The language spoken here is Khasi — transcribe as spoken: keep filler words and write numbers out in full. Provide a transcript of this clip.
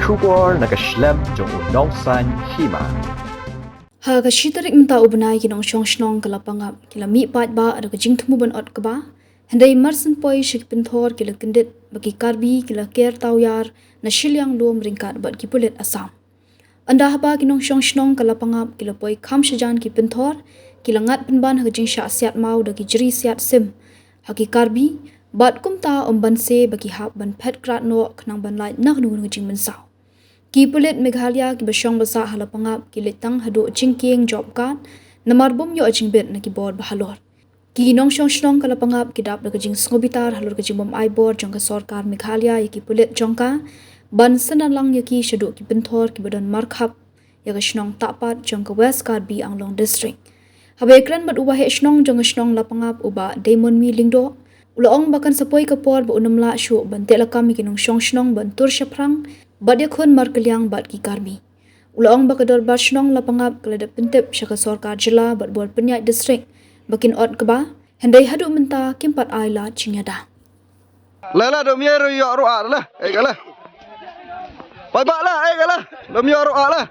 Khubor na ka shlem jong u Nongsaiñ Hima. Ha ka shi tarik mynta u bnai, ki nongshong shnong ka Lapangap ki la mih paidbah da ka jingthmu ban ot kba, hynrei mar syn poi sha ki pynthor ki la kyndit ba ki Karbi ki la ker tawiar na shiliang lum ryngkat bad ki pulit Assam. Ynda haba ki nongshong shnong ka Lapangap ki la poi kham shajan ki pynthor, ki la ngat pynban ha ka jingshah siat maw da ki jri siat sim ha ki Karbi, bad kumta ym banse ba ki hap ban phet krad noh khnang ban lait na kano kano ka jingmynsaw. Ki pulit Meghalaya kiba shong ba sah ha Lapangap ki leit tang haduh jingkieng job card namar bym ïoh jingbit na ki bor ba halor. Ki nongshong shnong ka Lapangap ki dap da ka jingsngewbitar halor ka jingbym ai bor jong ka sorkar Meghalaya ïa ki pulit jong ka ban synran lang ïa ki shaduh ki pynthor kiba don markhap ïa ka shnong Tahpat jong ka West Karbi Anglong District. Haba ïakren bad u waheh shnong jong ka shnong Lapangap, u Bah Deimonmi Lyngdoh, u la ong ba kan sa poi ka por ba un ym lah shuh ban teh lakam ïa ki nongshong shnong ban tur shaphrang bad ïakhun markylliang bad ki Karbi. U la ong ba ka dorbar shnong Lapangap ka la dep pyntip sha ka sorkar jylla bad bor pynïaid district ba kin ot kba, hynrei haduh mynta kim pat ai lad jingïada. La la dom ïa ru ïoh ruh ah la, eh ka la. Pai ba la, eh ka la. Dom ïoh ruh ah la.